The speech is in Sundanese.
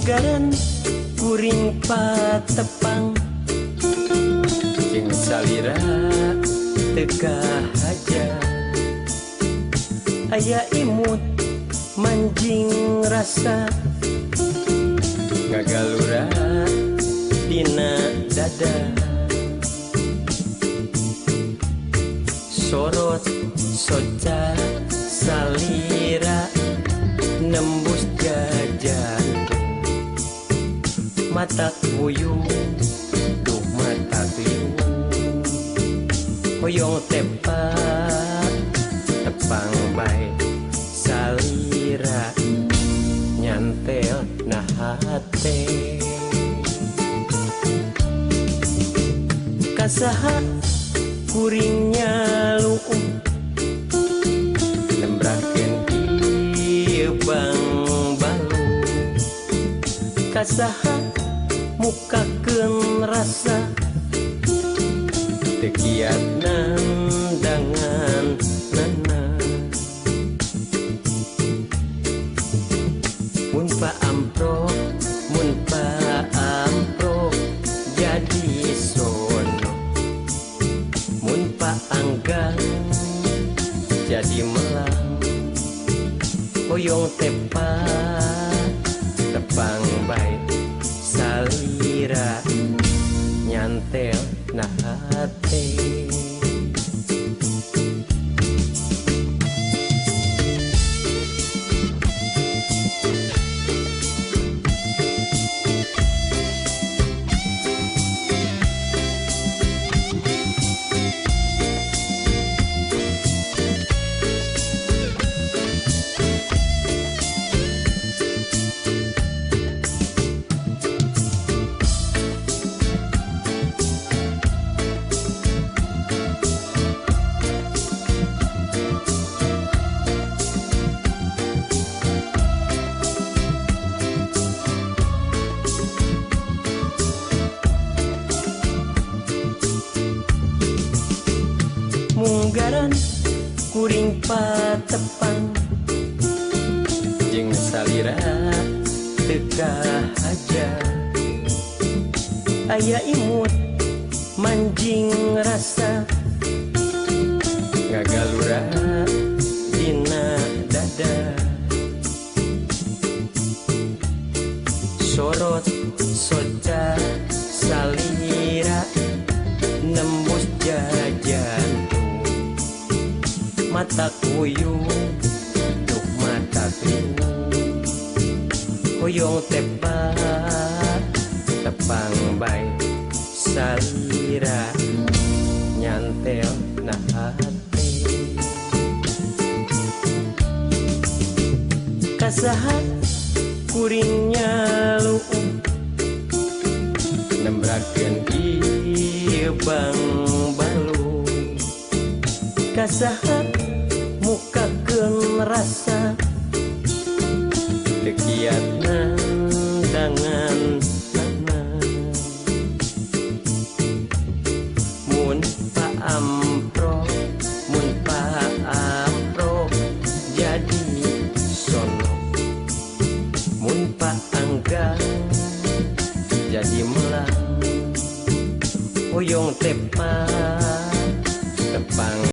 Munggaran kuring patepang jeung salira teu kahaja. Aya imut manjing rasa ngagalura dina dada. Sorot soca salira nembus jajan mata wuyung duh mata kliwung. Hoyong tepak tepang bae salira nyantel na hate. Kasaha kuringnya luuh nembrakeun ieu bangbalu. Kasaha mukakeun rasa teu kiat nandangan nana. Mun pa amprok jadi sono, mun pa anggang jadi melang. Hoyong tepak tepang bae salira nyantel na hate. Munggaran kuring patepang jeung salira teu kahaja. Aya imut manjing rasa ngagalura dina dada. Sorot soca salira nembus jajan mata kuyung duh mata kliwung. Hoyong tepak tepang bae salira nyantel na hate. Kasaha kuringnya luuh nembrakeun ieu bangbalu. Kasaha mukakeun rasa teu kiat nandangan nana. Mun pa amprok jadi sono, mun pa anggang jadi melang. Hoyong tepak tepang